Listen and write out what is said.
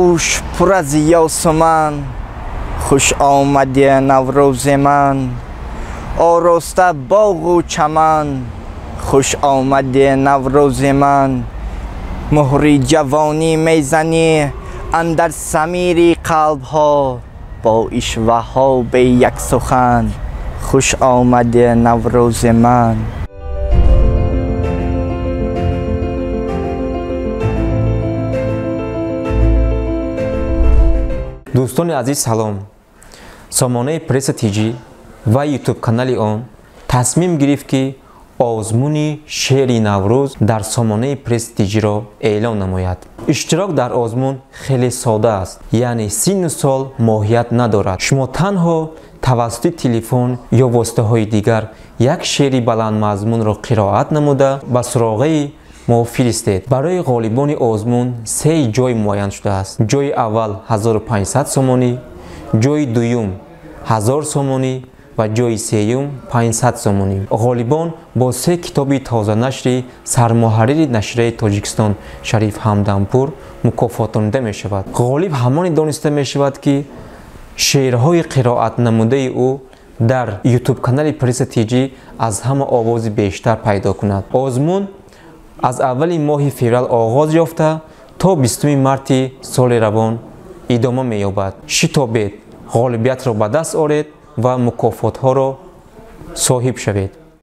Оғӯш пур аз ёсуман, хуш омадӣ Наврӯзи ман. Ороста боғу чаман, хуш омадӣ Наврӯзи ман. Муҳри ҷавонӣ мезанӣ андар самири қалбҳо, бо ишваҳо бе як сухан, хуш омадӣ Наврӯзи ман. Дӯстони азиз, салом. Сомонаи Пресса ТЖ ва ютуб канали он тасмим гирифт, ки озмуни шеъри Наврӯз дар сомонаи Пресса ТЖ-ро эълон намояд. Иштирок дар озмун хеле сода аст, яъне синну сол моҳият надорад. Шумо танҳо тавассути телефон ё воситаҳои дигар як шеъри баландмазмунро қироат намуда ба суроғаи мо фиристед. Барои ғолибони озмун се ҷой муайян шудааст. Ҷои аввал 1500 сомонӣ, ҷои дуюм 1000 сомонӣ ва ҷои сеюм 500 сомонӣ. Ғолибон бо се китоби тозанашри сармуҳаррири нашрияи Тоҷикистон Шариф Ҳамдампур мукофотонида мешавад. Ғолиб ҳамоне дониста мешавад, ки шеърҳои қироатнамудаи ӯ дар ютуб-канали Пресса ТЖ аз ҳама овози бештар пайдо кунад. Озмун аз аввали моҳи феврал оғоз ёфта то 20 марти соли равон идома меёбад. Шитобед, ғолибиятро ба даст оред ва мукофотҳоро соҳиб шавед.